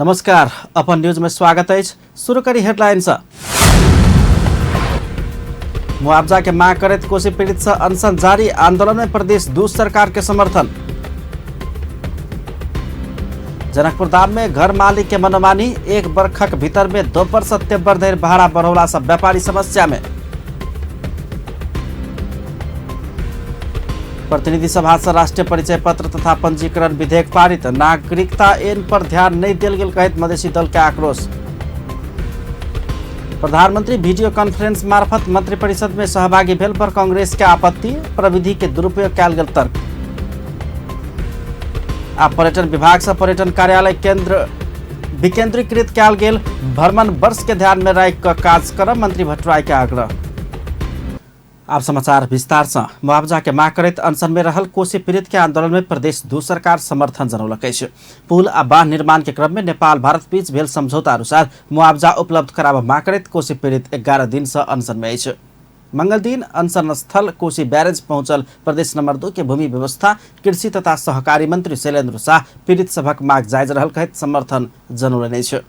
नमस्कार, अपन न्यूज में स्वागत है। शुरू करी हेडलाइन से। मुआवजा के मांग करैत कोसी पीड़ित से अनशन जारी, आंदोलन में प्रदेश दू सरकार के समर्थन। जनकपुर धाम में घर मालिक के मनमानी, एक बरखक भीतर में दोपहर से तेबर धरि भाड़ा बढ़ौला से व्यापारी समस्या में। प्रतिनिधि सभा से राष्ट्रीय परिचय पत्र तथा पंजीकरण विधेयक पारित, नागरिकता ऐन पर ध्यान नहीं देल गेल कहैत मधेसी दल के आक्रोश। प्रधानमंत्री वीडियो कॉन्फ्रेंस मार्फत मंत्रिपरिषद में सहभागी भेल पर कांग्रेस के आपत्ति, प्रविधि के दुरुपयोग कयल गेल तर्क। आ पर्यटन विभाग से पर्यटन कार्यालय केंद्र विकेंद्रीकृत कयल गेल, भ्रमण वर्ष के ध्यान में राखि कऽ काज करब मंत्री भट्टराई के आग्रह। आप समाचार विस्तार से। मुआवजा के मांग करैत अनशन में रहल कोसी पीड़ित के आंदोलन में प्रदेश दू सरकार समर्थन जनौलक अछि। पुल आ बांध निर्माण के क्रम में नेपाल भारत बीच भेल समझौता अनुसार मुआवजा उपलब्ध कराबऽ मांग करैत कोसी पीड़ित 11 दिन से अनशन में अछि। मंगल दिन अनशन स्थल कोसी बैरेज पहुंचल प्रदेश नंबर 2 के भूमि व्यवस्था, कृषि तथा सहकारी मंत्री शैलेन्द्र शाह पीड़ित सभक मांग जायज रहल कहैत समर्थन जनौलनि अछि।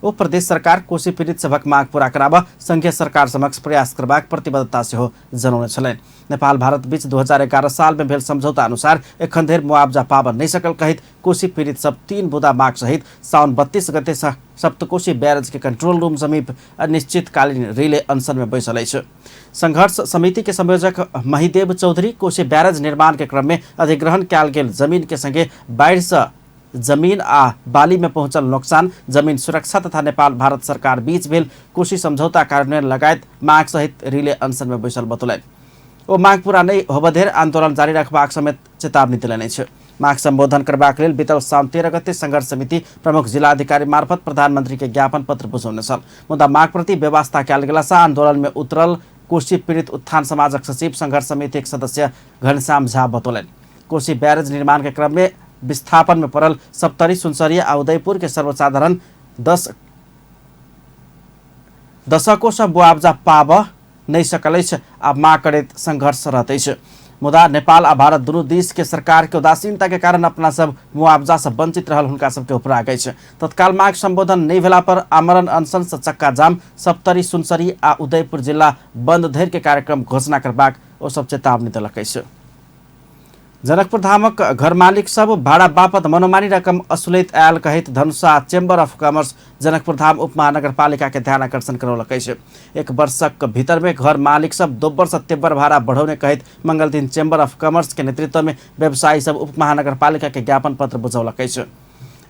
ओ प्रदेश सरकार कोसी पीड़ित सभक मांग पूरा कराबऽ संघीय सरकार समक्ष प्रयास करबाक प्रतिबद्धता सेहो जनौने छलनि। नेपाल भारत बीच 2011 साल में भेल समझौता अनुसार एखन धरि मुआवजा पाबऽ नहि सकल कहैत कोसी पीड़ित सब 3 बुदा मांग सहित साउन 32 गते सप्तकोशी बैरेज के कंट्रोल रूम समीप अनिश्चितकालीन रिले अनशन में बैसल अछि। संघर्ष समिति के संयोजक महिदेव चौधरी कोसी बैरेज निर्माण के क्रम में अधिग्रहण कयल गेल जमीन के संगे बाढ़ि से जमीन आ बाली में पहुंचल नुकसान, जमीन सुरक्षा तथा नेपाल भारत सरकार बीच भेल कोसी समझौता कार्यान्वयन लगायत मांग सहित रिले अनशन में बैसल बतौलनि। ओ मांग पूरा नहि होबऽ धरि आंदोलन जारी रखबाक समेत चेतावनी देलनि अछि। मांग संबोधन करबाक लेल बीतल साउन 13 गते संघर्ष समिति प्रमुख जिलाधिकारी मार्फत प्रधानमंत्री के ज्ञापन पत्र बुझौने छल। मुदा मांग प्रति व्यवस्था कयल गेला से आंदोलन में उतरल कोसी पीड़ित उत्थान समाजक सचिव संघर्ष समितिक सदस्य घनश्याम झा बतौलनि। कोसी बैरेज निर्माण के क्रम में विस्थापन में पड़ल सप्तरी, सुनसरी आ उदयपुर के सर्वसाधारण 10 दशकों से मुआवजा पाबऽ नहि सकल अछि आ मांग करैत संघर्षरत अछि। मुदा नेपाल आ भारत दुनू देश के सरकार के उदासीनता के कारण अपना सब मुआवजा से वंचित रहल हुनका सबके उपराग अछि। तत्काल मांग संबोधन नहि भेला पर आमरण अनशन से चक्का जाम, सप्तरी, सुनसरी आ उदयपुर जिला बंद धरि के कार्यक्रम घोषणा करबाक ओ सब चेतावनी देलक अछि। जनकपुर धामक घर मालिक सब भाड़ा बापत मनोमानी रकम असुलैत आयल कहैत Dhanusha chamber of commerce Janakpur Dham उपमहानगरपालिका के ध्यान आकर्षण करौलक अछि। एक वर्षक भीतर में घर मालिक सब दोब्बर से तेब्बर भाड़ा बढ़ौने कहैत मंगल दिन चैम्बर ऑफ कॉमर्स के नेतृत्व में व्यवसायी सब उपमहानगरपालिका के ज्ञापन पत्र बुझौलक अछि।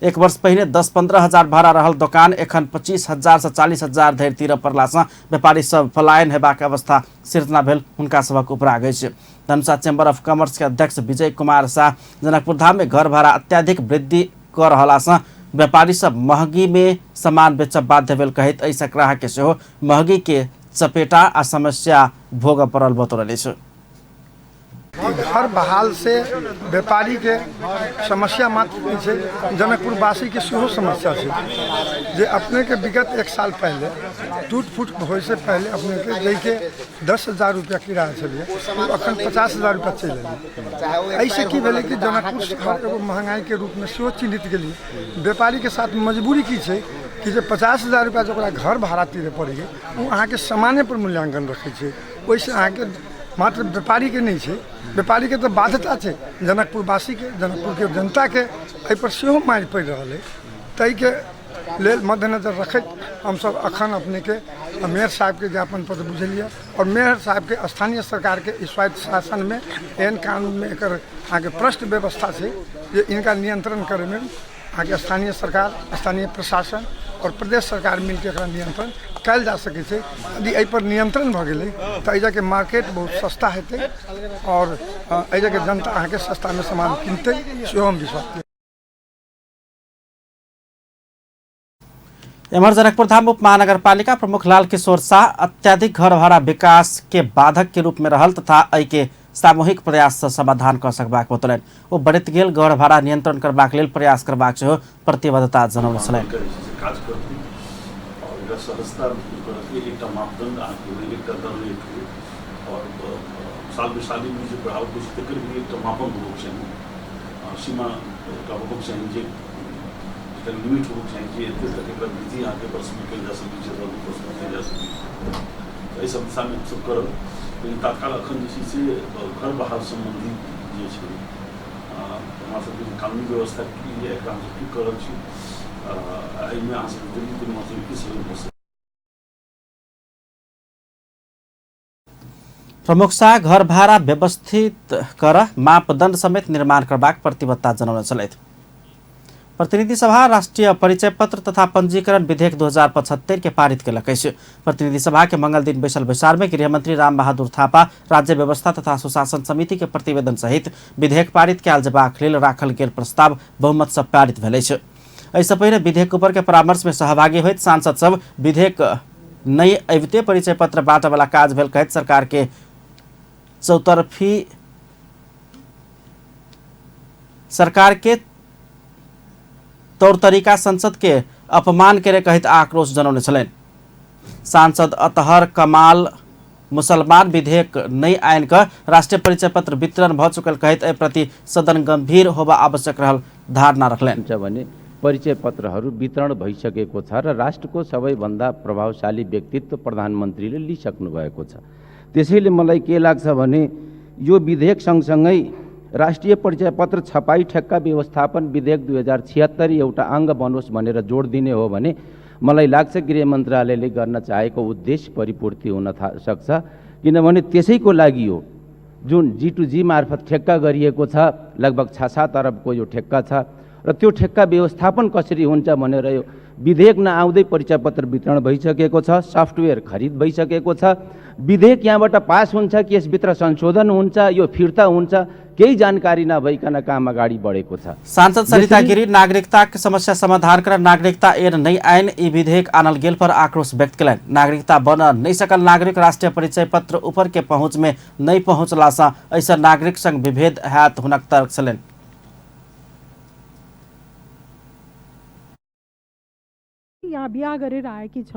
एक वर्ष पहिने 10-15 हजार भाड़ा रहल दोकान एखन 25,000 से 40,000 धरि तीरऽ पड़ला से व्यापारी सब पलायन हेबाक अवस्था सिर्जना भेल हुनका सभक उपराग अछि। धनुषा चैम्बर ऑफ कॉमर्स के अध्यक्ष विजय कुमार शाह जनकपुर धाम में घर भाड़ा अत्याधिक वृद्धि कऽ रहला से व्यापारी सब महगी में सामान बेचब बाध्य भेल कहैत एहिसँ ग्राहक के सेहो महगी के चपेटा आ समस्या भोगऽ पड़ल बतौलनि अछि। घर बहाल से व्यापारी के समस्या मात्र नहीं छै, जनकपुरवासी के सेहो समस्या छै। जे अपने के विगत 1 साल पहले टूट फूट होय से पहले अपने के जैके 10,000 रुपया किराया छलिए, ओ अखन 50,000 रुपया चलि एलै। एहिसँ की भेलै कि जनकपुर शहर एगो महंगाई के रूप में सेहो चिन्हित गेलिए। व्यापारी के साथ मजबूरी की छै कि जे 50,000 रुपया जे ओकरा घर भाड़ा तीरे पड़ैए ओ अहाँके सामाने पर मूल्यांकन रखै छै। ओहिसँ अहाँके मात्र व्यापारीके नहि छै, व्यापारीके तऽ बाध्यता छै, जनकपुरवासीके, जनकपुरके जनताके एहिपर सेहो मारि पड़ि रहल अइ। ताहिके लेल मद्देनजर रखैत हमसब अखन अपनेके मेयर साहबके ज्ञापन पत्र बुझलियै और मेयर साहबके स्थानीय सरकारके स्वायत्त शासनमे एहन कानूनमे एकर अहाँके प्रष्ट व्यवस्था छै जे इनका नियंत्रण करैमे अहाँके स्थानीय सरकार, स्थानीय प्रशासन और प्रदेश सरकार मिलके एकरा नियंत्रण कयल जा सकै छै। यदि एहिपर नियंत्रण भऽ गेलै तऽ एहि जगहके मार्केट बहुत सस्ता हेतै और एहि जगहके जनता अहाँके सस्तामे सामान किनतै, सेहो हम विश्वास करै। एम्हर जनकपुर धाम उप महानगरपालिका प्रमुख लाल किशोर शाह अत्याधिक घर भाड़ा विकास के बाधक के रूप में रहल तथा एहि के सामूहिक प्रयास से समाधान कऽ सकबाक बतौलनि। ओ बढ़ैत गेल घर भाड़ा नियंत्रण करबाक लेल प्रयास करबाक सेहो प्रतिबद्धता जनौने छलनि। काज करतै और एकरा सहजता करतै, एकटा मापदंड अहाँके होइ, एकटा दर रेट होइ और साल साली में जे बढ़ाव होइ छै तकर भी एकटा मापन होबक चाही, सीमा एकटा होबक चाही जे एकटा लिमिट होबक चाही जे एते तक एकरा वृद्धि अहाँके वर्षमे कयल जा सकै छै अथवा 2 वर्षमे कयल जा सकै छै। तऽ एहि सब दिशामे हमसब करब, लेकिन तात्काल अखन जे छै से घर बहाल सम्बन्धी जे छै हमरा सबके कानूनी व्यवस्था की यऽ, एकरा हमसब की कऽ रहल छी, एहिमे अहाँ सबके दिल्लीके माध्यम की सहयोग भऽ सकैए। प्रमुख शाह घर भाड़ा व्यवस्थित कर मापदण्ड समेत निर्माण करबाक प्रतिबद्धता जनौने छलथि। प्रतिनिधि सभा राष्ट्रिय परिचय पत्र तथा पंजीकरण विधेयक 2075 के पारित केलक अछि। प्रतिनिधि सभा के मंगल दिन बैसल बैसार में गृहमंत्री राम बहादुर थापा राज्य व्यवस्था तथा सुशासन समिति के प्रतिवेदन सहित विधेयक पारित कयल जेबाक लेल राखल गेल प्रस्ताव बहुमत से पारित भेल अछि। एहिसँ पहिने विधेयक ऊपर के परामर्श में सहभागी होइत सांसद सब विधेयक नहि अबिते परिचय पत्र बाँटऽ वाला काज भेल कहैत सरकार के चौतरफी सरकार के तौर तरीका संसद के अपमान करे कहैत आक्रोश जनौने छलनि। सांसद अतहर कमाल मुसलमान विधेयक नहि आनि कऽ राष्ट्रीय परिचय पत्र वितरण भऽ चुकल कहैत एहि प्रति सदन गंभीर होबा आवश्यक रहल धारणा रखलनि। भने परिचय पत्रहरू वितरण भइसकेको छ र राष्ट्रको सबैभन्दा प्रभावशाली व्यक्तित्व प्रधानमन्त्रीले लिइसक्नु भएको छ। त्यसैले मलाई के लाग्छ भने यो विधेयक सँगसँगै राष्ट्रिय परिचय पत्र छपाई ठेक्का व्यवस्थापन विधेयक 2076 एउटा अङ्ग बनोस् भनेर जोड दिने हो भने मलाई लाग्छ गृह मन्त्रालयले गर्न चाहेको उद्देश्य परिपूर्ति हुन सक्छ। किनभने त्यसैको लागि हो जुन G2G मार्फत ठेक्का गरिएको छ, लगभग 6-7 अरबको यो ठेक्का छ र त्यो ठेक्का व्यवस्थापन कसरी हुन्छ भनेर यो विधेयक नआउँदै परिचय पत्र वितरण भइसकेको छ, सफ्टवेयर खरिद भइसकेको छ। विधेयक यहाँबाट पास हुन्छ कि यसभित्र संशोधन हुन्छ, यो फिर्ता हुन्छ, केही जानकारी नभइकन काम अगाडि बढेको छ। सांसद सरिता गिरी नागरिकता के समस्या समाधान कर नागरिकता ऐन नै आइन ई विधेयक आनल गेल पर आक्रोश व्यक्त कयलनि। नागरिकता बन नहीं सकल नागरिक राष्ट्रीय परिचय पत्र ऊपर के पहुँच में नहीं पहुँचला सँ ऐसा नागरिक संग विभेद हैत हुनक तर्क छलनि। यहाँ बिहा गरेर आएकी छ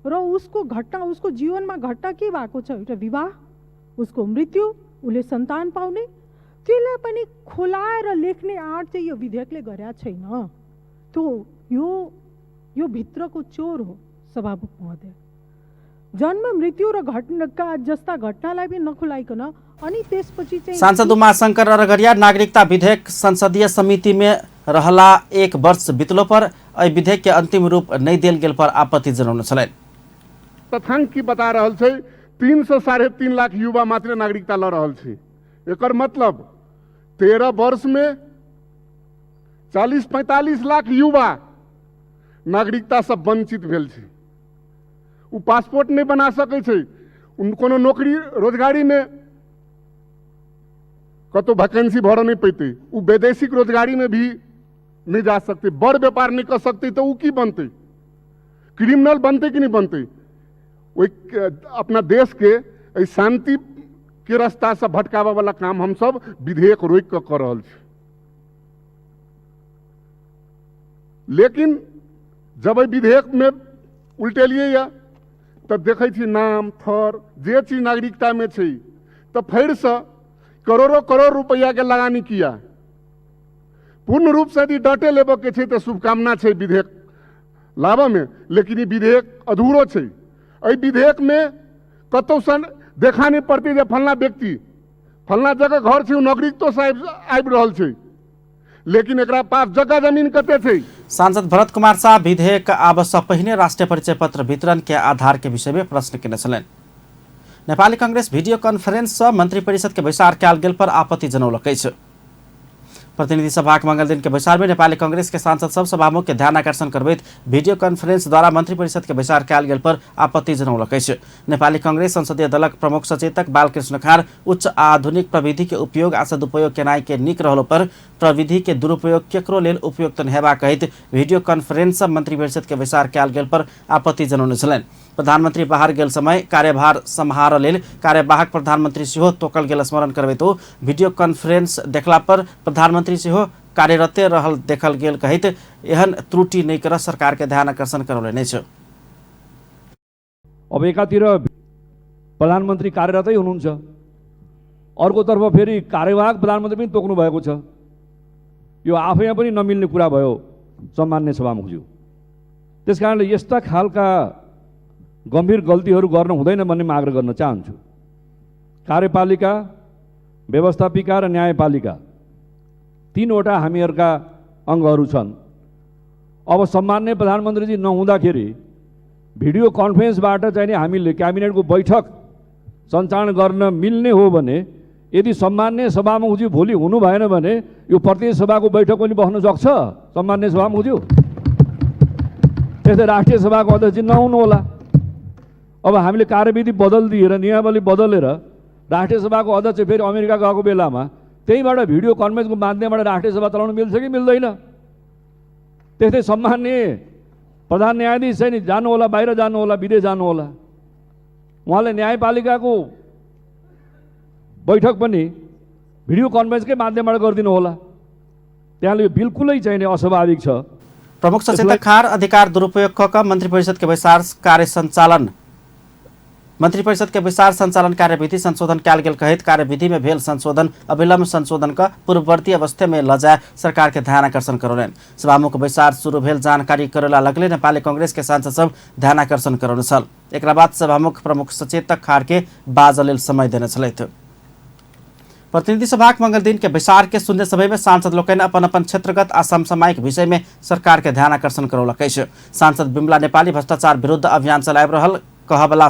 र उसको घटना, उसको जीवनमा घटना के भएको छ, एउटा विवाह, उसको मृत्यु, उसले सन्तान पाउने, त्यसलाई पनि खोलाएर लेख्ने आँट चाहिँ यो विधेयकले गरेको छैन। त्यो यो भित्रको चोर हो सभामुख महोदय। जन्म मृत्यु र घटनाका जस्ता घटनालाई पनि नखुलाइकन अनि त्यसपछि चाहिँ सांसद उमाशंकर अरगरिया नागरिकता विधेयक संसदीय समिति में रहला 1 वर्ष बितलो पर एहि विधेयक के अंतिम रूप नहीं देल गेल पर आपत्ति जनौने छलनि। तथ्यांक की बता रहल छै 3 से 3.5 लाख युवा मात्र नागरिकता ल रहल छै। एकर मतलब 13 वर्ष में 40-45 लाख युवा नागरिकता से वंचित भेल छै। उ पासपोर्ट नहीं बना सकै छै, कोनो नौकरी रोजगारी में कतौ वैकेंसी भर नहीं पैते, उ वैदेशिक रोजगारी में भी नहीं जा सकते, बड़ व्यापार नहीं कर सकते, तो उ की बनते? क्रिमिनल बनते कि नहीं बनते? ओहि अपना देश के शांति के रास्ता से भटकाबे वाला काम हम सब विधेयक रोकि कऽ कऽ रहल छी। लेकिन जब एहि विधेयक में उल्टेलिए या तब देखै छी नाम थर जे चीज नागरिकता में छै, तऽ फेरसँ करोड़ों करोड़ रुपैआ के लगानी किया। पूर्ण रूप से यदि डटे लेबऽ के छै तऽ शुभकामना छै विधेयक लाबऽ में, लेकिन ई विधेयक अधूरो छै। एहि विधेयक में कतौ सन देखा नहीं पड़ती जे फलना व्यक्ति फलना जगह घर छै, नागरिकतो से आबि रहल छै, लेकिन एकरा पास जगह जमीन कते छै। सांसद भरत कुमार शाह विधेयक आबऽ सँ पहिने राष्ट्रीय परिचय पत्र वितरण के आधार के विषय में प्रश्न केने छलनि। नेपाली कांग्रेस वीडियो कॉन्फ्रेंस सँ मंत्री परिषद के बैसार कयल गेल पर आपत्ति जनौलक अछि। प्रतिनिधि सभाक मंगल दिन के बैसार में नेपाली कांग्रेस के सांसद सब सभामुख के ध्यान आकर्षण करबैत वीडियो कॉन्फ्रेंस द्वारा मंत्री परिषद के बैसार कयल गेल पर आपत्ति जनौलक अछि। नेपाली कांग्रेस संसदीय दलक प्रमुख सचेतक बालकृष्ण खार उच्च आधुनिक प्रविधि के उपयोग आ सदुपयोग केनाइ के नीक रहलो पर प्रविधि के दुरुपयोग केकरो लेल उपयुक्त हेबाक कहैत वीडियो कॉन्फ्रेंस सँ मंत्री परिषद के बैसार कयल गेल पर आपत्ति जनौने छलनि। प्रधानमंत्री बाहर गेल समय कार्यभार सम्हारऽ लेल कार्यवाहक प्रधानमंत्री सेहो तोकल गेल स्मरण करबैत ओ वीडियो कॉन्फ्रेंस देखला पर प्रधानमंत्री सेहो कार्यरते रहल देखल गेल कहैत एहन त्रुटि नहि करऽ सरकार के ध्यान आकर्षण करौलनि अछि। अब एकातिर प्रधानमन्त्री कार्यरतै हुनुहुन्छ, अर्कोतर्फ फेरि कार्यवाहक प्रधानमन्त्री पनि तोक्नु भएको छ, यो आफैमा पनि नमिल्ने कुरा भयो। सम्मान्य सभामुखज्यू। त्यस कारणले यस्ता खालका गम्भीर गल्तीहरू गर्नु हुँदैन भन्ने म आग्रह गर्न चाहन्छु। कार्यपालिका, व्यवस्थापिका र न्यायपालिका तीनवटा हामीहरूका अङ्गहरू छन्। अब सम्मान्य प्रधानमन्त्रीजी नहुँदाखेरि भिडियो कन्फरेन्सबाट चाहिँ नि हामीले क्याबिनेटको बैठक सञ्चालन गर्न मिल्ने हो भने यदि सम्मान्य सभामुखज्यू भोलि हुनु भएन भने यो प्रतिनिधि सभाको बैठक पनि बस्न सक्छ सम्मान्य सभामुखज्यू? त्यस्तै राष्ट्रिय सभाको अध्यक्ष नहुनु होला। अब हामीले कार्यविधि बदलिदिएर नियमावली बदलेर राष्ट्रिय सभाको अध्यक्ष फेरि अमेरिका गएको बेलामा त्यहीँबाट भिडियो कन्फरेन्सको माध्यमबाट राष्ट्रिय सभा चलाउनु मिल्छ कि मिल्दैन? त्यस्तै सम्मान्य प्रधान न्यायाधीश चाहिँ नि जानु होला, बाहिर जानु होला, विदेश जानु होला, उहाँले न्यायपालिकाको बैठक पनि भिडियो कन्फरेन्सकै माध्यमबाट गरिदिनु होला। त्यहाँले यो बिल्कुलै चाहिँ नि अस्वाभाविक छ। प्रमुख सचेतक खार अधिकार दुरुपयोग क मन्त्री परिषद के बैसार कार्य सञ्चालन मन्त्री परिषद के बैसार संचालन कार्यविधि संशोधन कयल गेल कहैत कार्यविधि में भेल संशोधन अविलंब संशोधन का पूर्ववर्ती अवस्था में लजाय सरकार के ध्यान आकर्षण करौलनि। सभामुख बैसार शुरू भेल जानकारी करेला लगले नेपाली कांग्रेस के सांसद सब ध्यान आकर्षण करौने छल। एकरा बाद सभामुख प्रमुख सचेतक खार के बाजऽ लेल समय देने छलथि। प्रतिनिधि सभाक मंगल दिन के बैसार के शून्य सभा में सांसद लोकनि अपन अपन क्षेत्रगत आ समसामयिक विषय में सरकार के ध्यान आकर्षण करौलक अछि। सांसद बिमला नेपाली भ्रष्टाचार विरुद्ध अभियान चलाबि रहल कहबला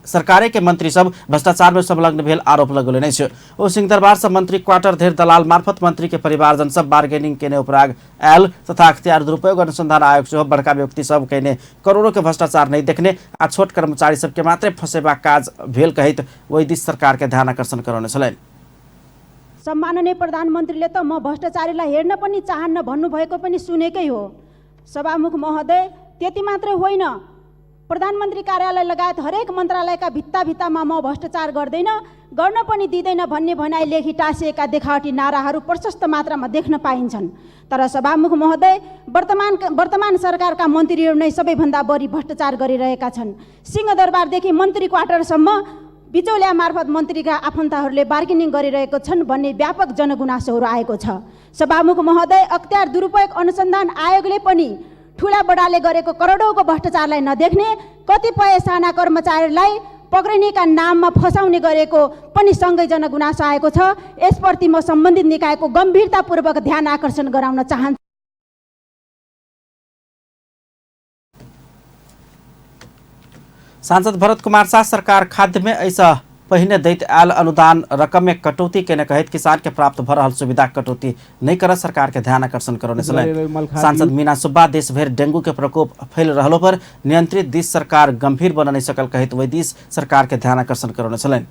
सरकारे के मंत्री सब भ्रष्टाचार में संलग्न भेल आरोप लगौलनि अछि। ओ सिंहदरबार से मंत्री क्वार्टर धरि दलाल मार्फत मंत्री के परिवारजन सब बार्गेनिंग केने उपराग आयल तथा अख्तियार दुरुपयोग अनुसंधान आयोग सेहो बड़का व्यक्ति सब केने करोड़ों के भ्रष्टाचार नहीं देखने आ छोट कर्मचारी सबके मात्रै फंसेबाक काज भेल कहैत ओहि दिस सरकार के ध्यान आकर्षण करौने छलनि। सम्माननीय प्रधानमन्त्रीले त म भ्रष्टाचारीलाई हेर्न पनि चाहन्न भन्नुभएको पनि सुनेकै हो। सभामुख महोदय, त्यति मात्रै होइन, प्रधानमन्त्री कार्यालय लगायत हरेक मन्त्रालयका भित्ता भित्तामा म भ्रष्टाचार गर्दैन, गर्न पनि दिँदैन भन्ने भनाइ लेखी टाँसिएका देखावटी नाराहरू प्रशस्त मात्रामा देख्न पाइन्छन्। तर सभामुख महोदय, वर्तमान सरकारका मन्त्रीहरू नै सबैभन्दा बढी भ्रष्टाचार गरिरहेका छन्। सिंहदरबारदेखि मन्त्री क्वार्टरसम्म बिचौलिया मार्फत मन्त्रीका आफन्तहरूले बार्गेनिङ गरिरहेको छन् भन्ने व्यापक जनगुनासोहरू आएको छ। सभामुख महोदय, अख्तियार दुरुपयोग अनुसन्धान आयोगले पनि ठुला बडाले गरेको करोडौँको भ्रष्टाचारलाई नदेख्ने, कतिपय साना कर्मचारीलाई पक्रिनेका नाममा फसाउने गरेको पनि सँगै जनगुनासो आएको छ। यसप्रति म सम्बन्धित निकायको गम्भीरतापूर्वक ध्यान आकर्षण गराउन चाहन्छु। सांसद भरत कुमार शाह सरकार खाद्य में ऐसा पहिने दैत आयल अनुदान रकम में कटौती केने कहैत किसान के प्राप्त भ रहल सुविधा कटौती नहीं कर सरकार के ध्यान आकर्षण करौने छलनि। सांसद मीना सुब्बा देशभरि डेंगू के प्रकोप फैल रहलो पर नियंत्रित दिस सरकार गंभीर बन नहीं सकल कहैत ओहि दिस सरकार के ध्यान आकर्षण करौने छलनि।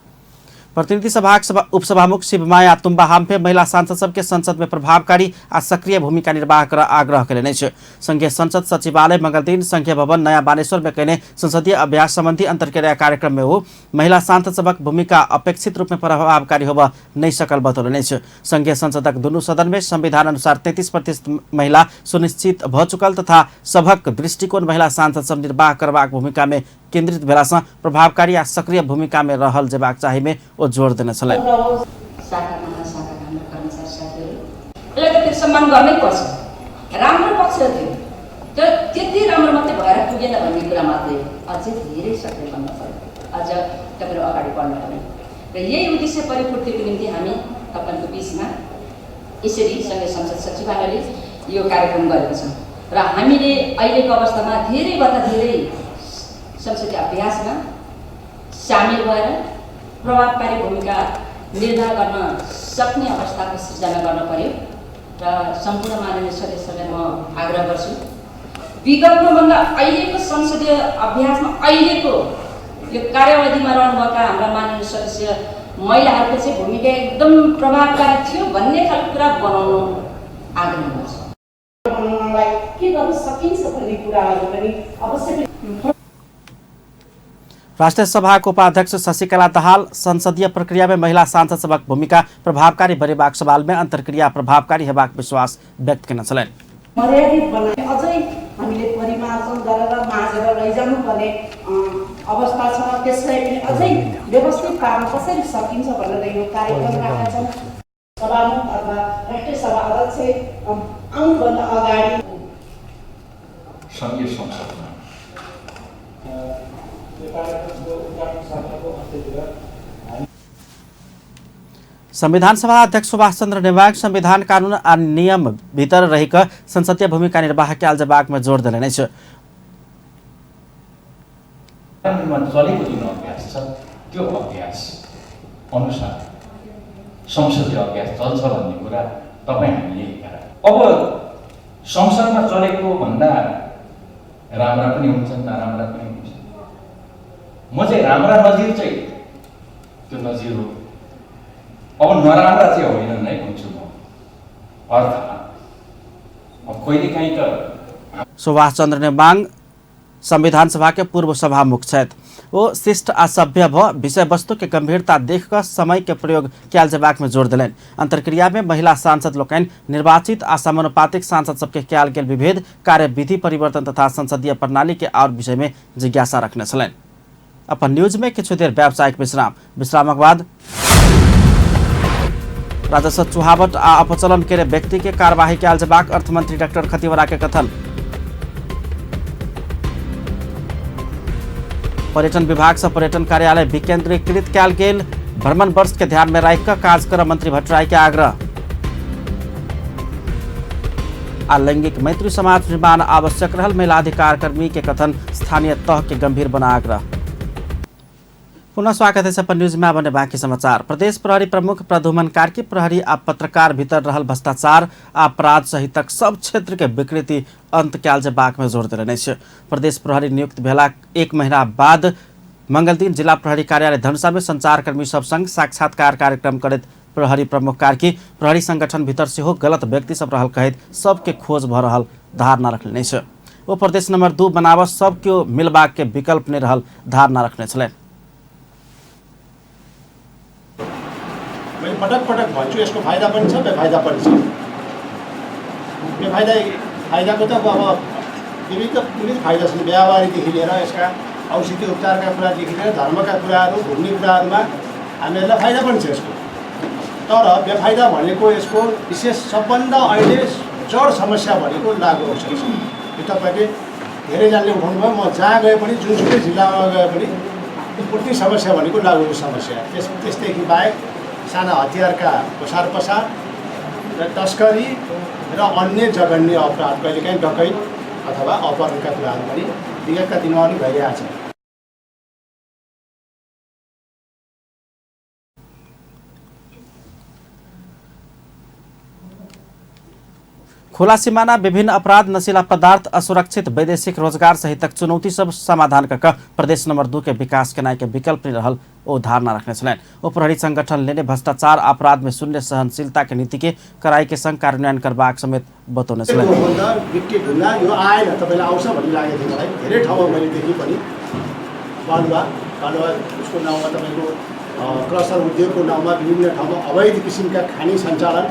प्रतिनिधि सभाक उपसभामुख शिवमाया तुम्बा हाम्फे महिला सांसद सबके संसद में प्रभावकारी आ सक्रिय भूमिका निर्वाह कर आग्रह कयलनि अछि। संघीय संसद सचिवालय मंगलदिन संघीय भवन नयाँ बानेश्वर में कयने संसदीय अभ्यास संबंधी अंतर्क्रिया कार्यक्रम में ओ महिला सांसद सभक भूमिका अपेक्षित रूप में प्रभावकारी होबऽ नहि सकल बतौलनि अछि। संघीय संसदक दुनू सदन में संविधान अनुसार 33% महिला सुनिश्चित भऽ चुकल तथा सभक दृष्टिकोण महिला सांसद सब निर्वाह करबाक भूमिका में केंद्रित भेला सँ प्रभावकारी आ सक्रिय भूमिका में रहल जेबाक चाही में ओ जोर देने छलनि। यसलाई त फेरि सम्मान गर्नै पर्छ। राम्रो पक्ष हो त्यो, तर त्यति राम्रो मात्रै भएर पुगेन भन्ने कुरा मात्रै हो, अझै धेरै सक्रिय बन्न पर्यो, अझ तपाईँहरू अगाडि बढ्नु पर्यो। र यही उद्देश्य परिपूर्तिको निम्ति हामी तपाईँको बिचमा यसरी सङ्घीय संसद सचिवालयले यो कार्यक्रम गरेको छौँ। र हामीले अहिलेको अवस्थामा धेरैभन्दा धेरै संसदीय अभ्यासमा सामेल भएर प्रभावकारी भूमिका निर्वाह गर्न सक्ने अवस्थाको सिर्जना गर्न पर्यो। र सम्पूर्ण माननीय सदस्यलाई म आग्रह गर्छु, विगतमा भन्दा अहिलेको संसदीय अभ्यासमा अहिलेको यो कार्यावधिमा रहनुभएका हाम्रा माननीय सदस्य महिलाहरूको चाहिँ भूमिका एकदम प्रभावकारी थियो भन्ने खालको कुरा बनाउनु आग्रह गर्छु। बनाउनलाई के गर्न सकिन्छ भन्ने कुराहरू पनि अवश्य। राष्ट्रिय सभाको उपाध्यक्ष शशिकला दाहाल संसदीय प्रक्रिया में महिला सांसद सभक भूमिका प्रभावकारी बनेबाक सवाल में अंतर्क्रिया प्रभावकारी हेबाक विश्वास व्यक्त केने छलनि। मर्यादित बनाए अझै हामीले परिमार्जन गरेर माझेर लैजानुपर्ने अवस्था छ, त्यसलाई पनि अझै व्यवस्थित पार्न कसरी सकिन्छ भनेर यो कार्यक्रम राखेका छौँ। सभामुख अथवा राष्ट्रिय सभा अध्यक्ष आउनुभन्दा अगाडि सङ्घीय संसदमा संविधान सभा अध्यक्ष सुभाष चन्द्र नेवाङ संविधान कानून आ नियम भीतर रहिक संसदीय भूमिका निर्वाह कयल जेबाक में जोर देलनि अछि। चलेको जुन अभ्यास छ त्यो अभ्यास अनुसार संसदीय अभ्यास चल्छ भन्ने कुरा तपाईँ हामीले अब संसदमा चलेको भन्दा राम्रा पनि हुन्छन्, नराम्रा पनि हुन्छन्। म चाहिँ राम्रा नजिर चाहिँ त्यो नजिर हो, अब नराम्रा चाहिँ होइनन् है भन्छु म। अर्थात् अब कहिलेकाहीँ त सुभाष चन्द्र नेवाङ संविधान सभा के पूर्व सभामुख छथि। ओ शिष्ट आ सभ्य भ विषय वस्तु के गंभीरता देखकर समय के प्रयोग कयल जेबाक में जोर देलनि। अंतर्क्रिया में महिला सांसद लोकनि निर्वाचित आ समानुपातिक सांसद सबके कयल गेल विभेद, कार्यविधि परिवर्तन तथा संसदीय प्रणाली के और विषय में जिज्ञासा रखने छलनि। अपन न्यूज में किछु देर व्यावसायिक विश्राम, विश्रामक बाद राजस्व चुहावट आ अपचलन के व्यक्ति के कार्यवाही कयल जेबाक अर्थमंत्री डॉक्टर खतिवड़ा के कथन। पर्यटन विभाग से पर्यटन कार्यालय विकेंद्रीकृत कयल गेल, भ्रमण वर्ष के ध्यान में राखि काज कर मंत्री भट्टराई के आग्रह। आ लैंगिक मैत्री समाज निर्माण आवश्यक रहल महिला अधिकार कर्मी के कथन, स्थानीय तह के गंभीर बना आग्रह। पुनः स्वागत है अपन न्यूज में बने बाकी समाचार। प्रदेश प्रहरी प्रमुख प्रद्युमन कार्की प्रहरी आ पत्रकार भीतर रहल भ्रष्टाचार आ अपराध सहितक सब क्षेत्र के विकृति अंत कयल जेबाक में जोर देलनि अछि। प्रदेश प्रहरी नियुक्त भेला एक महीना बाद मंगलदिन जिला प्रहरी कार्यालय धनुषा में संचारकर्मी सब संग साक्षात्कार कार्यक्रम करैत प्रहरी प्रमुख कार्की प्रहरी संगठन भीतर सेहो गलत व्यक्ति सब रहल कहैत सबके खोज भऽ रहल धारणा रखलनि अछि। ओ प्रदेश नंबर 2 बनाबऽ सब केओ मिलबाक के विकल्प नहि रहल धारणा रखने छलनि। मैले पटक पटक भन्छु, यसको फाइदा पनि छ, बेफाइदा पनि छ। बेफाइदा फाइदाको त अब विविध विविध फाइदा छन्, व्यापारीदेखि लिएर यसका औषधि उपचारका कुरादेखि लिएर धर्मका कुराहरू, घुम्ने कुराहरूमा हामीहरूलाई फाइदा पनि छ यसको। तर बेफाइदा भनेको यसको विशेष सबभन्दा अहिले जड समस्या भनेको लागु औषधि छ। यो तपाईँले धेरैजनाले उठाउनु भयो, म जहाँ गए पनि जुनसुकै जिल्लामा गए पनि पूर्ति समस्या भनेको लागु समस्या। त्यसदेखि बाहेक साना हतियारका ओसार पसार र तस्करी र अन्य जघन्य अपराध, कहिलेकाहीँ डकैत अथवा अपहरणका कुराहरू पनि विगतका दिनमा पनि भइरहेको छ। खुला सिमाना, विभिन्न अपराध, नशीला पदार्थ, असुरक्षित वैदेशिक रोजगार सहितक चुनौती सब समाधान कऽ प्रदेश नंबर 2 के विकास केनाइ के विकल्प नहि रहल ओ धारणा रखने छलनि। ओ प्रहरी संगठन लेने भ्रष्टाचार अपराध में शून्य सहनशीलता के नीति के कड़ाई के संग कार्यान्वयन करबाक समेत बतौने छलनि। गिट्टी ढुङ्गा यो आएन, तपाईँलाई आउँछ भन्ने लागेको थियो मलाई। धेरै ठाउँमा मैले देखेँ पनि बालुवा बालुवा उसको नाउँमा तपाईँको क्रसर उद्योगको नाउँमा विभिन्न ठाउँमा अवैध किसिमका खानी सञ्चालन,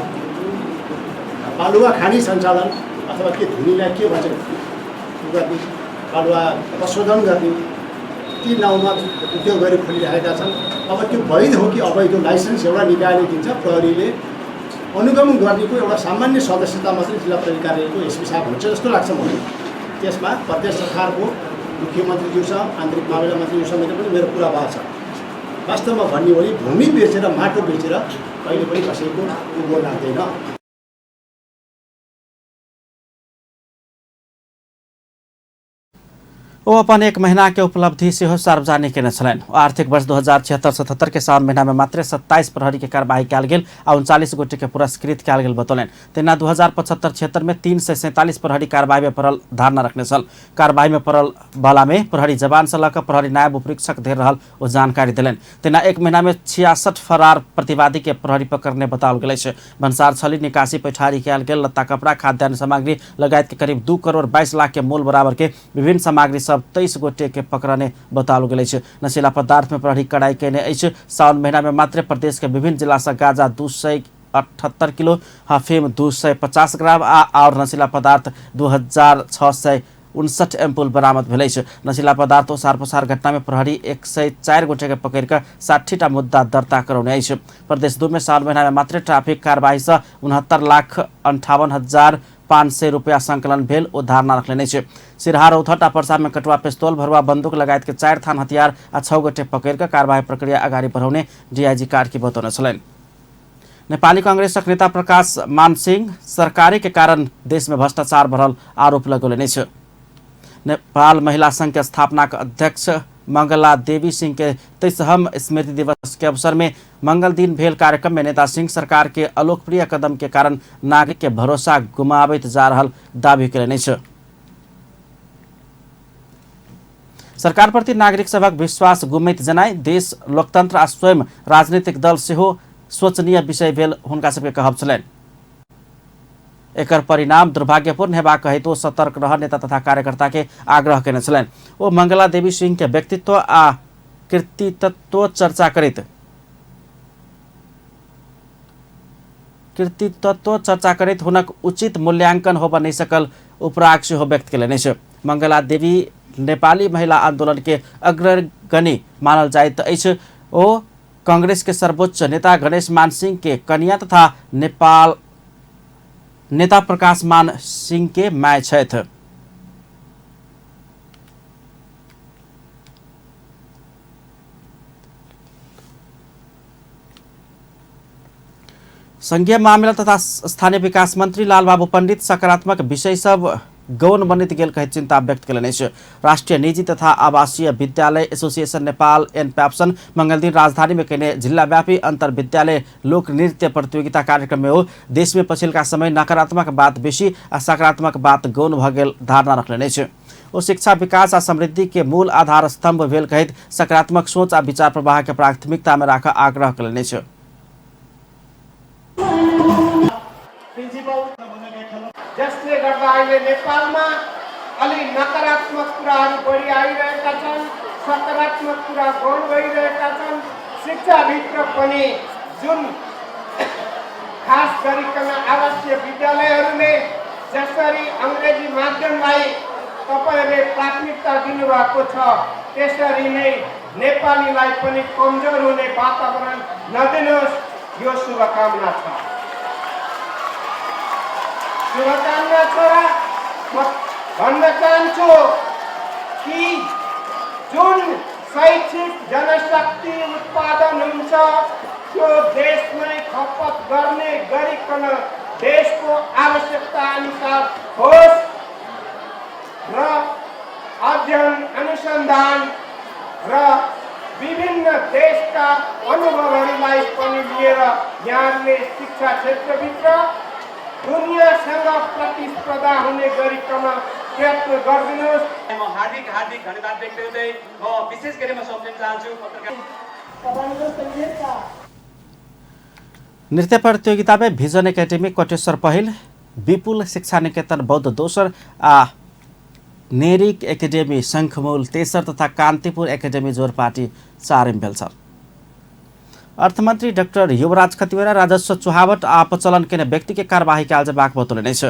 बालुवा खानी सञ्चालन अथवा के धुनीलाई के भन्छ गर्ने, बालुवा प्रशोधन गर्ने ती नाउँमा उद्योगहरू खोलिरहेका छन्। अब त्यो वैध हो कि अवैध लाइसेन्स एउटा निकायले दिन्छ, प्रहरीले अनुगमन गर्नेको एउटा सामान्य सदस्यता मात्रै जिल्ला प्रहरी कार्यालयको एसपी साहब हुन्छ जस्तो लाग्छ मलाई। त्यसमा प्रदेश सरकारको मुख्यमन्त्रीज्यूसँग, आन्तरिक मामिला मन्त्रीज्यूसँग पनि मेरो कुरा भएको छ। वास्तवमा भन्ने हो भने भूमि बेचेर, माटो बेचेर कहिले पनि कसैको उँभो लाग्दैन। ओ अपन एक महीना के उपलब्धि सेहो सार्वजनिक केने छलनि। आर्थिक वर्ष 2076-77 के साउन महीना में मात्र 27 प्रहरी के कार्यवाही कयल गेल आ 39 गोटे के पुरस्कृत कयल गेल बतौलनि। तहिना 2075-76 में 347 प्रहरी कार्यवाही में पड़ल धारणा रखने छल। कार्यवाही में पड़ल वाला में प्रहरी जवान से लऽ कऽ प्रहरी नायब उपरीक्षक धरि रहल ओ जानकारी देलनि। तहिना एक महीना में 66 फरार प्रतिवादी के प्रहरी पकड़ने बताओल गेल अछि। भन्सार छली, निकासी पैठारी कयल गेल लत्ता कपड़ा, खाद्यान्न सामग्री लगायत के करीब 2 करोड़ 22 लाख के मोल बराबर के विभिन्न सामग्री सब 23 गोटे के पकड़ने बताओल गेल अछि। नशीला पदार्थ में प्रहरी कड़ाई केने अछि। साउन महीना में मात्र प्रदेश के विभिन्न जिला से गांजा 278 किलो, अफीम 250 ग्राम आ और नशीला पदार्थ 2659 एम्पुल बरामद भेल अछि। नशीला पदार्थ ओसार पसार घटना में प्रहरी 104 गोटे के पकड़ कऽ 60टा मुद्दा दर्ता करौने अछि। प्रदेश 2 में साउन महीना में मात्र ट्रैफिक कार्रवाई से 69,58,000 500 रुपया संकलन भेल ओ धारणा रखलेने अछि। सिरहा, रौतहट आ पर्सा में कटुआ पिस्तौल, भरुआ बंदूक लगायत के 4 थान हथियार आ 6 गोटे पकड़ के कारवाही प्रक्रिया अगाडि बढ़ौने डीआईजी कार्की बतौने छलनि। नेपाली कांग्रेसक नेता प्रकाश मान सिंह सरकारी के कारण देश में भ्रष्टाचार बढ़ल आरोप लगौलनि अछि। नेपाल महिला संघ के स्थापना के अध्यक्ष मंगला देवी सिंह के 23वां स्मृति दिवस के अवसर में मंगल दिन भेल कार्यक्रम में नेता सिंह सरकार के अलोकप्रिय कदम के कारण नागरिक के भरोसा गुमाबैत जा रहल दावी कयलनि अछि। सरकार प्रति नागरिक सभक विश्वास गुमैत जनाई देश, लोकतंत्र आ स्वयं राजनीतिक दल सेहो शोचनीय विषय भेल हुनका सबके कहब छलनि। एकर परिणाम दुर्भाग्यपूर्ण हेबाक हेतु सतर्क रह नेता तथा कार्यकर्ता के आग्रह केने छलनि। ओ मंगला देवी सिंह के व्यक्तित्व आ कृतित्व चर्चा करैत हुनक उचित मूल्यांकन होबऽ नहि सकल उपराग सेहो व्यक्त केलनि अछि। मंगला देवी नेपाली महिला आंदोलन के अग्रगणी मानल जाइत अछि। ओ कांग्रेस के सर्वोच्च नेता गणेश मान सिंह के कनिया तथा नेपाल नेता प्रकाश मान सिंह के my छथि। संघीय मामिला तथा स्थानीय विकास मंत्री लालबाबू पंडित सकारात्मक विषय सब गौण बनित गेल कहैत चिंता व्यक्त केलनि अछि। राष्ट्रीय निजी तथा आवासीय विद्यालय एसोसिएशन नेपाल एनपैप्सन मंगलदिन राजधानी में कयने जिल्लाव्यापी अंतर विद्यालय लोक नृत्य प्रतियोगिता कार्यक्रम में ओ देश में पछिलका समय नकारात्मक बात बेसी आ सकारात्मक बात गौण भऽ गेल धारणा रखलनि अछि। ओ शिक्षा विकास आ समृद्धि के मूल आधार स्तंभ भेल कहैत सकारात्मक सोच आ विचार प्रवाह के प्राथमिकता में राखऽ आग्रह केलनि अछि। जसले गर्दा अहिले नेपालमा अलि नकारात्मक कुराहरू बढी आइरहेका छन्, सकारात्मक कुरा गौण भइरहेका छन्। शिक्षाभित्र पनि जुन खास गरिकन आवासीय विद्यालयहरूले जसरी अङ्ग्रेजी माध्यमलाई तपाईहरूले प्राथमिकता दिनुभएको छ, त्यसरी नै नेपालीलाई पनि कमजोर हुने वातावरण नदिनुहोस्, यो शुभकामना छ। शुभकामना छ र म भन्न चाहन्छु कि जुन शैक्षिक जनशक्ति उत्पादन हुन्छ त्यो देशमै खपत गर्ने गरिकन देशको आवश्यकता अनुसार होस् र अध्ययन अनुसन्धान र विभिन्न देशका अनुभवहरूलाई पनि लिएर यहाँले शिक्षा क्षेत्रभित्र दुनियासँग प्रतिस्पर्धा हुने गरिकन प्रयत्न गरिदिनुहोस्। म हार्दिक हार्दिक धन्यवाद व्यक्त गर्दै म विशेष गरी म सम्झन चाहन्छु पत्रकार। नृत्य प्रतियोगिता में भिजन एकेडमी कोटेश्वर पहिल, विपुल शिक्षा निकेतन बौद्ध दोसर आ नेरिक एकेडमी शंखमूल तेसर तथा कान्तिपुर एकेडमी जोरपाटी चारिम भेल छल। अर्थमन्त्री डाक्टर युवराज खतिवड़ा राजस्व चुहावट आ अपचलन केने व्यक्ति के कार्यवाही कयल जेबाक बतौलनि अछि।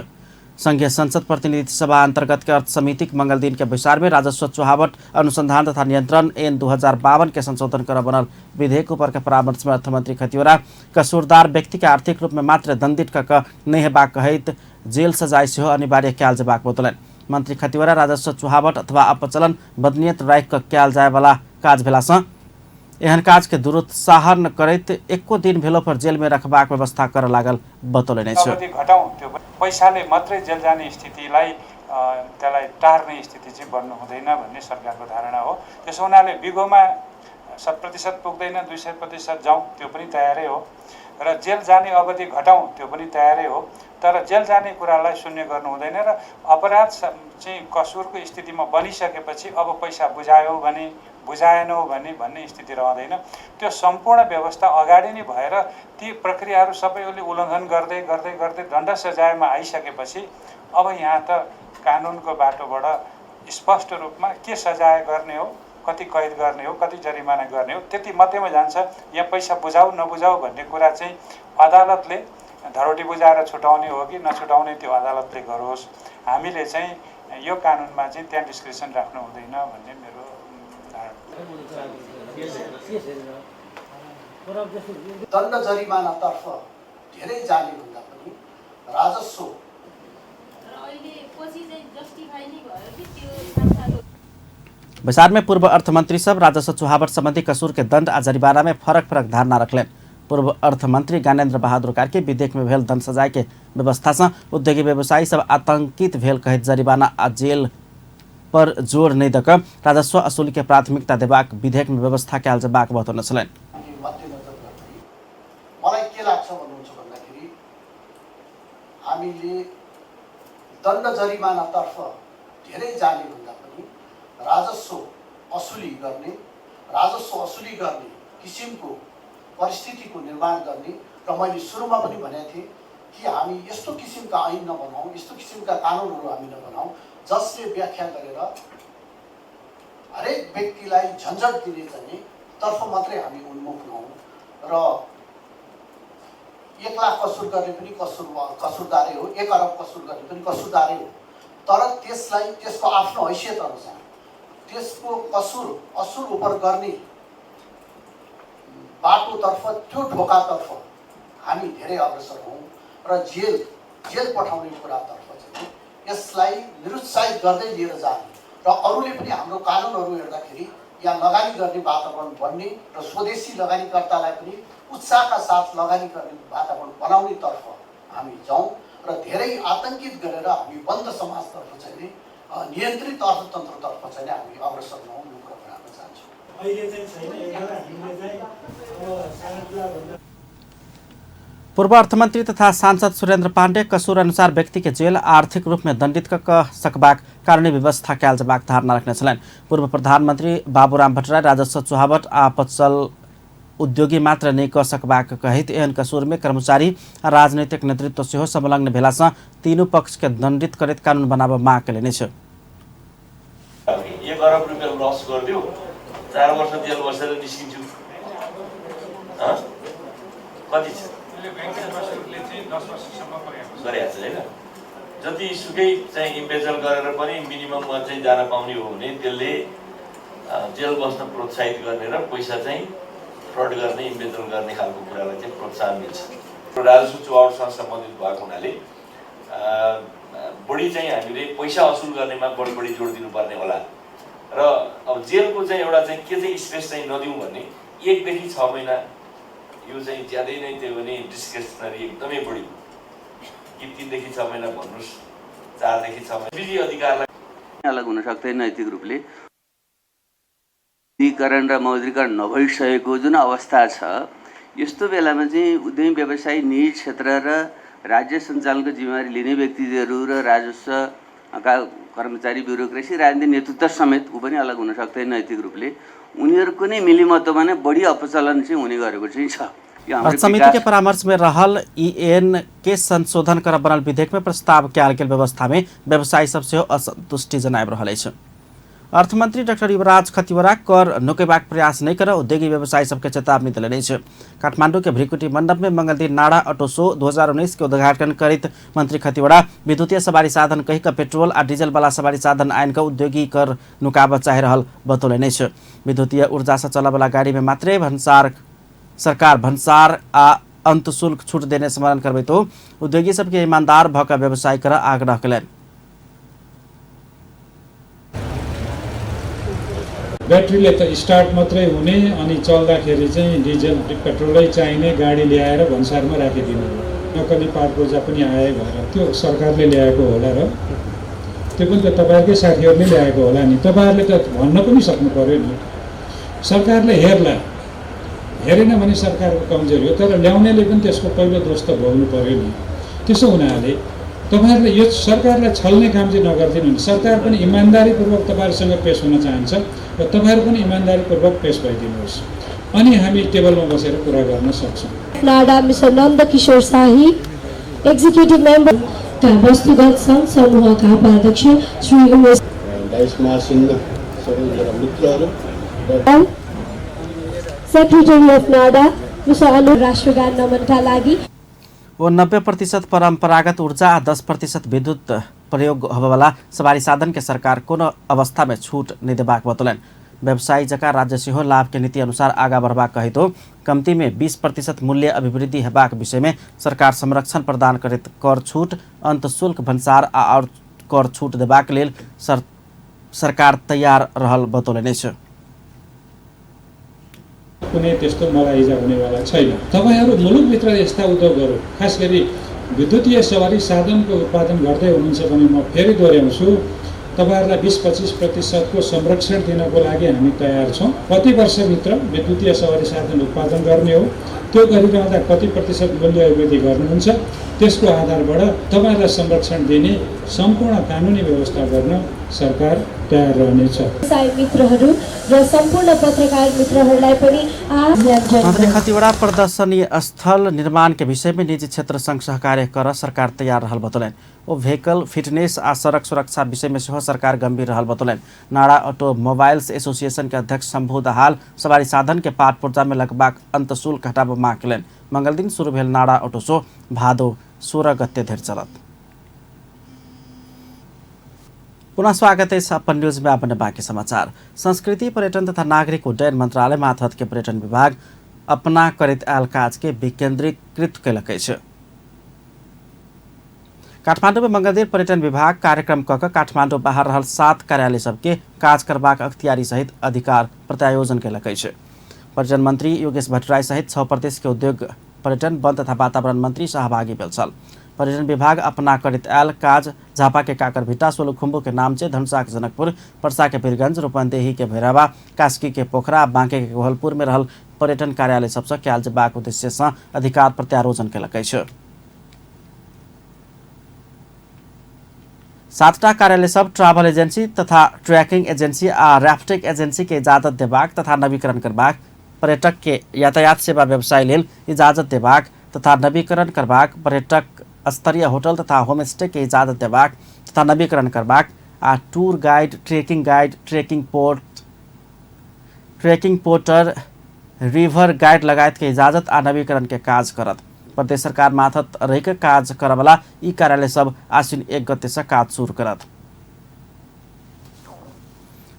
संघीय संसद प्रतिनिधि सभा अंतर्गत के अर्थ समितिक मंगल दिन के बैसार में राजस्व चुहावट अनुसंधान तथा नियंत्रण एन 2052 के संशोधन कर बनल विधेयक ऊपर के परामर्श में अर्थमंत्री खतिवड़ा कसूरदार व्यक्ति के आर्थिक रूप में मात्र दंडित क नहि हेबाक कहैत जेल सजाय सेहो अनिवार्य कयल जेबाक बतौलनि। मंत्री खतिवड़ा राजस्व चुहावट अथवा अपचलन बदनियत राखि कऽ कयल जायवला काज भेलासँ एहन काज के दुरुत्साहन करैत एको दिन भेलो पर जेल में रखबाक व्यवस्था कर लागल बतौलनि अछि। घटाउँ त्यो पैसाले मात्रै जेल जाने स्थितिलाई त्यसलाई टार्ने स्थिति चाहिँ बन्नु हुँदैन भन्ने सरकारको धारणा हो। त्यसो हुनाले बिगोमा 100% पुग्दैन, 200% जाउँ त्यो पनि तयारै हो र जेल जाने अवधि घटाउँ त्यो पनि तयारै हो, तर जेल जाने कुरालाई शून्य गर्नु हुँदैन र अपराध चाहिँ कसुरको स्थितिमा बनिसकेपछि अब पैसा बुझायो भने बुझाएनौ भने भन्ने स्थिति रहँदैन। त्यो सम्पूर्ण व्यवस्था अगाडि नै भएर ती प्रक्रियाहरू सबैले उल्लङ्घन गर्दै गर्दै गर्दै दण्ड सजायमा आइसकेपछि अब यहाँ त कानुनको बाटोबाट स्पष्ट रूपमा के सजाय गर्ने हो, कति कैद गर्ने हो, कति जरिमाना गर्ने हो त्यति मात्रैमा जान्छ। यहाँ पैसा बुझाऊ नबुझाऊ भन्ने कुरा चाहिँ अदालतले धरोटी बुझाएर छुटाउने हो कि नछुटाउने त्यो अदालतले गरोस्। हामीले चाहिँ यो कानुनमा चाहिँ त्यहाँ डिस्क्रिप्सन राख्नु हुँदैन भन्ने मेरो धारणा। दण्ड जरिमानातर्फ धेरै जाने भन्दा पनि राजस्व बैसार में पूर्व अर्थमंत्री सब राजस्व चुहावट संबंधी कसूर के दंड आ जरिमाना में फरक फरक धारणा रखलनि। पूर्व अर्थमंत्री ज्ञानेन्द्र बहादुर कार्की विधेयक में भेल दंड सजाय के व्यवस्था से उद्योगी व्यवसायी सब आतंकित भेल कहैत जरिमाना आ जेल पर जोर नहीं दक राजस्व असूली के प्राथमिकता देबाक विधेयक में व्यवस्था कयल जेबाक बतौने छलनि। मलाई के लाग्छ भन्नुहुन्छ भन्दाखेरि हामीले दण्ड जरिमानातर्फ धेरै जाने भन्दा पनि राजस्व असुली गर्ने किसिमको परिस्थितिको निर्माण गर्ने र मैले सुरुमा पनि भनेको थिएँ कि हामी यस्तो किसिमका ऐन नबनाउँ, यस्तो किसिमका कानुनहरू हामी नबनाउँ जसले व्याख्या गरेर हरेक व्यक्तिलाई झन्झट दिने चाहिँ तर्फ मात्रै हामी उन्मुख नहौँ र 1 लाख कसुर गर्ने पनि कसुरदारै हो, 1 अरब कसुर गर्ने पनि कसुरदारै हो, तर त्यसलाई त्यसको आफ्नो हैसियत अनुसार त्यसको कसुर असुर उपर गर्ने बाटोतर्फ त्यो ढोकातर्फ हामी धेरै अग्रसर हौँ र जेल पठाउने कुरातर्फ चाहिँ यसलाई निरुत्साहित गर्दै लिएर जाने र अरूले पनि हाम्रो कानुनहरू हेर्दाखेरि यहाँ लगानी गर्ने वातावरण बन्ने र स्वदेशी लगानीकर्तालाई पनि उत्साहका साथ लगानी गर्ने वातावरण बनाउनेतर्फ हामी जाउँ र धेरै आतङ्कित गरेर हामी बन्द समाजतर्फ चाहिँ नियन्त्रित अर्थतन्त्रतर्फ चाहिँ हामी अग्रसर नहौँ, यो कुरा राख्न चाहन्छु। पूर्व अर्थमंत्री तथा सांसद सुरेन्द्र पाण्डे कसूर अनुसार व्यक्ति के जेल आर्थिक रूप में दंडित क सकबाक कानूनी व्यवस्था कयल जेबाक धारणा रखने छलनि। पूर्व प्रधानमंत्री बाबूराम भट्टराई राजस्व चुहावट आ पचल उद्योगी मात्र नहि क सकबाक कहैत एहन कसूर में कर्मचारी आ राजनीतिक नेतृत्व सेहो संलग्न भेला सँ तीनू पक्ष के दंडित करैत कानून बनाबऽ माग कयलनि अछि। 1 अरब रुपियाँ लस गरिदियो, 4 वर्ष जेल बसेर निस्किन्छु, कति छ गरेको छ होइन? जतिसुकै चाहिँ इम्बेजल गरेर पनि मिनिमममा चाहिँ जान पाउने हो भने त्यसले जेल बस्न प्रोत्साहित गर्ने र पैसा चाहिँ फ्रड गर्ने इम्बेजल गर्ने खालको कुरालाई चाहिँ प्रोत्साहन मिल्छ। राजस्व चुहावटसँग सम्बन्धित भएको हुनाले बढी चाहिँ हामीले पैसा असुल गर्नेमा बढी बढी जोड दिनुपर्ने होला र अब जेलको चाहिँ एउटा चाहिँ के चाहिँ स्पेस चाहिँ नदिउँ भन्ने 1 देखि 6 महिना यो चाहिँ ज्यादै नै त्यो भने डिस्क्रिसनरी एकदमै बढी कि 3 देखि 6 महिना भन्नुहोस्, 4 देखि 6 महिना निजी अधिकारलाई अलग हुन सक्दैन। नैतिक रूपले उद्योगीकरण र मौद्रीकरण नभइसकेको जुन अवस्था छ यस्तो बेलामा चाहिँ उद्यमी व्यवसायी निजी क्षेत्र र राज्य सञ्चालनको जिम्मेवारी लिने व्यक्तिहरू र राजस्वका कर्मचारी ब्युरोक्रेसी राजनीतिक नेतृत्व समेत ऊ पनि अलग हुन सक्दैन। नैतिक रूपले उनीहरूको नै मिलिमतोमा नै बढी अपचलन चाहिँ हुने गरेको चाहिँ छ। समिति के परामर्श में रहल ईएन के संशोधन कर बनल विधेयक में प्रस्ताव कयल गेल व्यवस्था में व्यवसायी सब सेहो असंतुष्टि जनाबि रहल अछि। अर्थमंत्री डाक्टर युवराज खतिवड़ा कर नुकेबाक प्रयास नहीं कर उद्योगी व्यवसायी सबके चेतावनी देलनि अछि। काठमांडू के भ्रिकुटी मंडप में मंगलदिन नाडा ऑटो शो 2019 के उद्घाटन करैत मंत्री खतिवड़ा विद्युतीय सवारी साधन कहि क पेट्रोल आ डीजल वाला सवारी साधन आनि क उद्योगी कर नुकाबऽ चाहि रहल बतौलनि अछि। विद्युतीय ऊर्जा से चलऽ वाला गाड़ी में मात्रे सरकार भन्सार आ अंत शुल्क छूट देने स्मरण करबैत उद्योगी सबके ईमानदार भऽ कऽ व्यवसाय करऽ आग्रह कयलनि। ब्याट्रीले त स्टार्ट मात्रै हुने अनि चल्दाखेरि चाहिँ डिजल पेट्रोलै चाहिने गाडी ल्याएर भन्सारमा राखिदिने, नक्कली पाटपूर्जा पनि आए भनेर त्यो सरकारले ल्याएको होला र त्यो पनि त तपाईँहरूकै साथीहरूले ल्याएको होला नि, तपाईँहरूले त भन्न पनि सक्नु पर्यो नि। सरकारले हेर्ला, हेरेन भने सरकारको कमजोरी हो, तर ल्याउनेले पनि त्यसको पहिलो दोष त भोग्नु पर्यो नि। त्यसो हुनाले तपाईँहरूले यो सरकारलाई छल्ने काम चाहिँ नगरिदिनु भने सरकार पनि इमान्दारीपूर्वक तपाईँहरूसँग पेस हुन चाहन्छ र तपाईँहरू पनि इमान्दारीपूर्वक पेस भइदिनुहोस् अनि हामी टेबलमा बसेर कुरा गर्न सक्छौँ। NADA mister Nand Kishore Shahi, executive member वस्तुगत सङ्घ समूहका उपाध्यक्ष श्री उमेश सबै मेरा मित्रहरू, secretary of NADA Mr Anu राष्ट्रगान नमनका लागि। वो 90% परंपरागत ऊर्जा आ 10% विद्युत प्रयोग होबयवला सवारी साधन के सरकार कोनो अवस्था में छूट नहीं देबाक बतौलनि। व्यवसायी जकाँ राज्य सेहो लाभ के नीति अनुसार आगा बढ़बाक कहैतो कम्ती में 20% मूल्य अभिवृद्धि हेबाक विषय में सरकार संरक्षण प्रदान करैत कर छूट, अंत शुल्क, भन्सार आ और कर छूट देबाक लेल सरकार तैयार रहल बतौलनि अछि। कुनै त्यस्तो मलाइजा हुनेवाला छैन। तपाईहरू मुलुकभित्र यस्ता उद्योगहरू खास गरी विद्युतीय सवारी साधनको उत्पादन गर्दै हुनुहुन्छ भने म फेरि दोहोऱ्याउँछु, तपाईहरूलाई 20-25% को संरक्षण दिनको लागि हामी तयार छौँ। कति वर्षभित्र विद्युतीय सवारी साधन उत्पादन गर्ने हो, त्यो गरिरहँदा कति प्रतिशत मूल्य वृद्धि गर्नुहुन्छ, त्यसको आधारबाट तपाईहरूलाई संरक्षण दिने सम्पूर्ण कानुनी व्यवस्था गर्न सरकार तयार रहनेछ। मित्रहरू र सम्पूर्ण पत्रकार मित्रहरूलाई पनि मन्त्री खतिवड़ा प्रदर्शनी स्थल निर्माण के विषय में निजी क्षेत्र संग सहकार्य कर सरकार तैयार रहल बतौलनि। ओ व्हीकल फिटनेस आ सड़क सुरक्षा विषय में सेहो सरकार गंभीर रहल बतौलनि। नारा ऑटोमोबाइल्स एसोसिएशन के अध्यक्ष शंभू दहाल सवारी साधन के पाट पुर्जा में लगबाक अंतशुल्क हटाबऽ मांग केलनि। मंगल दिन शुरू भेल नारा ऑटो शो भादो 16 गते धरि चलत। पुनः स्वागत है अपन न्यूज में अपने बाकी समाचार। संस्कृति पर्यटन तथा नागरिक उड्डयन मंत्रालय मातहत के पर्यटन विभाग अपना करैत आयल काज के विकेंद्रीकृत कयलक अछि। काठमांडू में मंगलदिन पर्यटन विभाग कार्यक्रम क के काठमांडू बाहर रहल 7 कार्यालय सबके काज करबाक अख्तियारी सहित अधिकार प्रत्यायोजन कयलक अछि। पर्यटन मंत्री योगेश भट्टराई सहित 6 प्रदेश के उद्योग पर्यटन वन तथा वातावरण मंत्री सहभागी भेल छल। पर्यटन विभाग अपना करैत आयल काज झापा के काकरभिट्टा, सोलुखुम्बु के नामचे, धनुषा के जनकपुर, परसा के वीरगंज, रूपन्देही के भैरवा, कास्की के पोखरा, बांके के कोहलपुर में रहल पर्यटन कार्यालय सबसँ कयल जेबाक उद्देश्य सँ अधिकार प्रत्यारोजन कयलक अछि। 7टा कार्यालय सब ट्रैवल एजेंसी तथा ट्रैकिंग एजेंसी आ राफ्टिंग एजेंसी के इजाजत देबाक तथा नवीकरण करबाक, पर्यटक के यातायात सेवा व्यवसाय लेल इजाजत देबाक तथा नवीकरण करबाक, पर्यटक स्तरीय होटल तथा होमस्टे के इजाजत देबाक तथा नवीकरण करबाक आ tour guide, trekking guide, trekking porter, river guide लगायत के इजाजत आ नवीकरण के काज करत। प्रदेश सरकार माथत रहि के काज करबला ई कार्यालय सब आश्विन 1 गते से काज शुरू करत।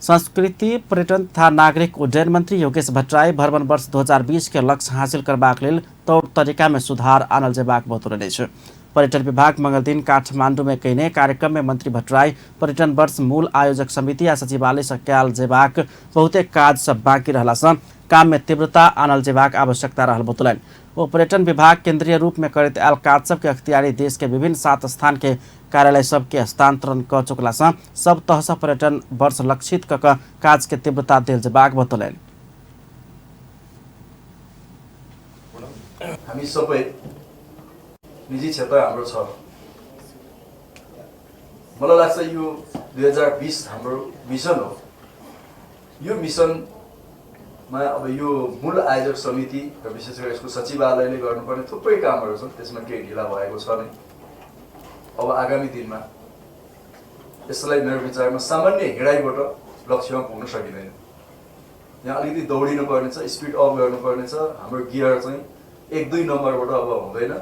संस्कृति पर्यटन तथा नागरिक उड्डयन मंत्री योगेश भट्टराई भ्रमण वर्ष 2020 के लक्ष्य हासिल करबाक लेल तौर तरीका में सुधार आनल जेबाक बतौलनि अछि। पर्यटन विभाग मंगलदिन काठमांडू में कयने कार्यक्रम में मंत्री भट्टराई पर्यटन वर्ष मूल आयोजक समिति आ सचिवालय से कयल जेबाक बहुते काज सब बाँकी रहला सँ काम में तीव्रता आनल जेबाक आवश्यकता रहल बतौलनि। ओ पर्यटन विभाग केंद्रीय रूप में करैत आयल काज सबके अख्तियारी देश के विभिन्न 7 स्थान के कार्यालय सबके हस्तांतरण क चुकला सँ सब तह सँ पर्यटन वर्ष लक्षित क काज के तीव्रता देल जेबाक बतौलनि। हामी सबै निजी क्षेत्र हाम्रो छ। मलाई लाग्छ यो 2020 हाम्रो मिसन हो। यो मिसनमा अब यो मूल आयोजक समिति र विशेष गरी यसको सचिवालयले गर्नुपर्ने थुप्रै कामहरू छन्, त्यसमा केही ढिला भएको छ नै। अब आगामी दिनमा यसलाई मेरो विचारमा सामान्य हिँडाइबाट लक्ष्यमा पुग्न सकिँदैन। यहाँ अलिकति दौडिनु पर्नेछ, स्पिड अप गर्नुपर्नेछ। हाम्रो गियर चाहिँ 1-2 नम्बरबाट अब हुँदैन,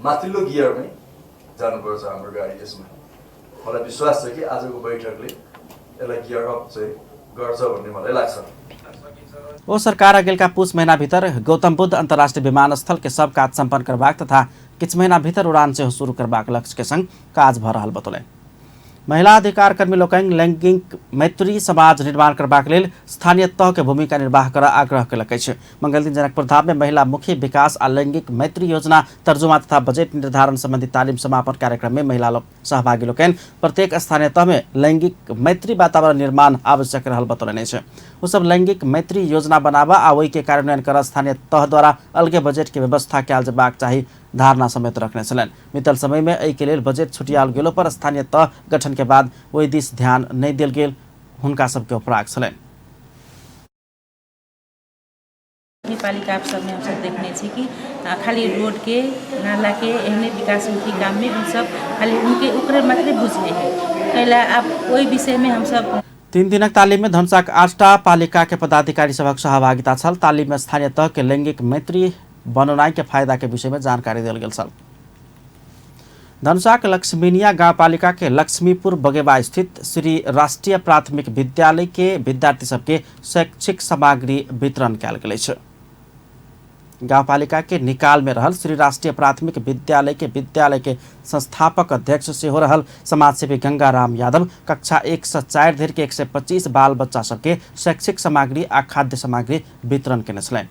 माथिल्लो गियरमै जानुपर्छ हाम्रो गाडी। यसमा मलाई विश्वास छ कि आजको बैठकले यसलाई गियर अप चाहिँ गर्छ भन्ने मलाई लाग्छ। ओ सरकार अगिलका पुस महीना भीतर गौतम बुद्ध अंतर्राष्ट्रीय विमानस्थल के सब काज सम्पन्न करबाक तथा किछु महीना भीतर उड़ान सेहो शुरू करबाक लक्ष्य के संग काज भऽ रहल बतौलनि। महिला अधिकार कर्मी लोकनि लैंगिक मैत्री समाज निर्माण करबाक लेल स्थानीय तह के भूमिका निर्वाह कर आग्रह कयलक अछि। मंगलदिन जनकपुर धाम में महिला मुखी विकास आ लैंगिक मैत्री योजना तर्जुमा तथा बजट निर्धारण संबंधी तालीम समापन कार्यक्रम में महिला सहभागी लोकनि प्रत्येक स्थानीय तह में लैंगिक मैत्री वातावरण निर्माण आवश्यक रहल बतौलनि अछि। ओ सब लैंगिक मैत्री योजना बनाबऽ आ ओहि के कार्यान्वयन कर स्थानीय तह द्वारा अलगे बजट के व्यवस्था कयल जेबाक चाही धारणा समेत रखने छलनि। बीतल समय में एहि के लेल बजट छुटियाल गेलो पर स्थानीय तह गठन के बाद ओहि दिस ध्यान नहि देल गेल हुनका सबके उपराग छलनि। पालिका सबमे हमसब देखने छी कि खाली रोड के नाला के एहने विकासमुखी काम में हमसब खाली उनके ओकरे मात्रे बुझने है कैला। आब ओहि विषय में हमसब 3 दिनक तालीम में धनुषाक 8टा पालिका के पदाधिकारी सभक सहभागिता छल। तालीम में स्थानीय तह के लैंगिक मैत्री बनौनाइ के फायदा के विषय में जानकारी देल गेल छल। धनुषाक लक्ष्मीनिया गाउँपालिका के लक्ष्मीपुर बगेबा स्थित श्री राष्ट्रीय प्राथमिक विद्यालय के विद्यार्थी सबके शैक्षिक सामग्री वितरण कयल गेल अछि। गाउँपालिका के निकाल में रहल श्री राष्ट्रीय प्राथमिक विद्यालय के संस्थापक अध्यक्ष सेहो रहल समाजसेवी गंगाराम यादव कक्षा 1 से 4 धरि के 125 बाल बच्चा सबके शैक्षिक सामग्री आ खाद्य सामग्री वितरण केने छलनि।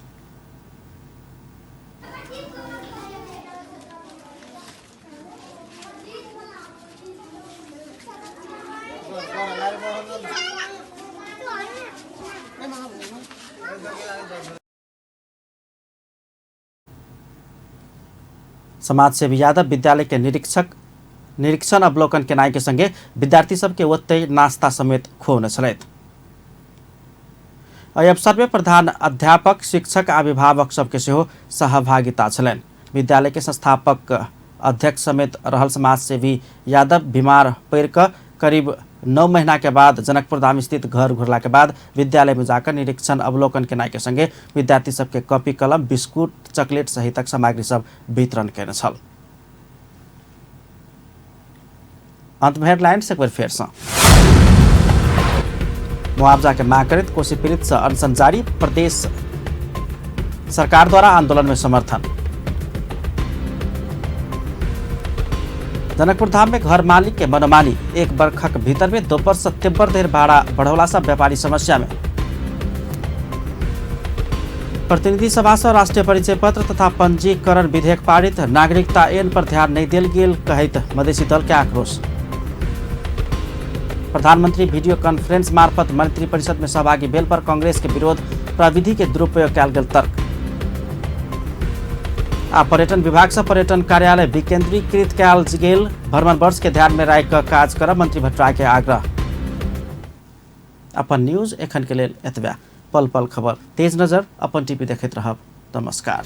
समाजसेवी यादव विद्यालय के निरीक्षण अवलोकन केनाइ के संगे विद्यार्थी सबके ओतै नास्ता समेत खुऔने छलथि। एहि अवसर में प्रधान अध्यापक, शिक्षक आ अभिभावक सबके सेहो सहभागिता छलनि। विद्यालय के संस्थापक अध्यक्ष समेत रहल समाजसेवी यादव बीमार पड़ि कऽ करीब 9 महीना के बाद जनकपुर धाम स्थित घर घुरला के बाद विद्यालय में जाकर निरीक्षण अवलोकन केनाइ के संगे विद्यार्थी सबके कॉपी, कलम, बिस्कुट, चॉकलेट सहितक सामग्री सब वितरण केने छल। अंत में हेडलाइंस एक बेर फेर सँ। मुआवजा के मांग करैत कोसी पीड़ित से अनशन जारी, प्रदेश सरकार द्वारा आंदोलन में समर्थन। जनकपुर धाम में घर मालिक के मनमानी, 1 बरखक भीतर में दोपहर से तिब्बर धरि भाड़ा बढ़ौला से व्यापारी समस्या में। प्रतिनिधि सभा से राष्ट्रीय परिचय पत्र तथा पंजीकरण विधेयक पारित, नागरिकता ऐन पर ध्यान नहीं देल गेल कहैत मधेसी दल के आक्रोश। प्रधानमंत्री वीडियो कॉन्फ्रेंस मार्फत मंत्री परिषद में सहभागी भेल पर कांग्रेस के विरोध, प्रविधि के दुरुपयोग कयल गेल तर्क। आ पर्यटन विभाग से पर्यटन कार्यालय विकेंद्रीकृत कयल गेल, भ्रमण वर्ष के ध्यान में राखि कऽ काज करब मंत्री भट्टराई के आग्रह। अपन न्यूज एखन के लेल एतबे। पल पल खबर तेज नजर अपन टीवी देखैत रहब। नमस्कार।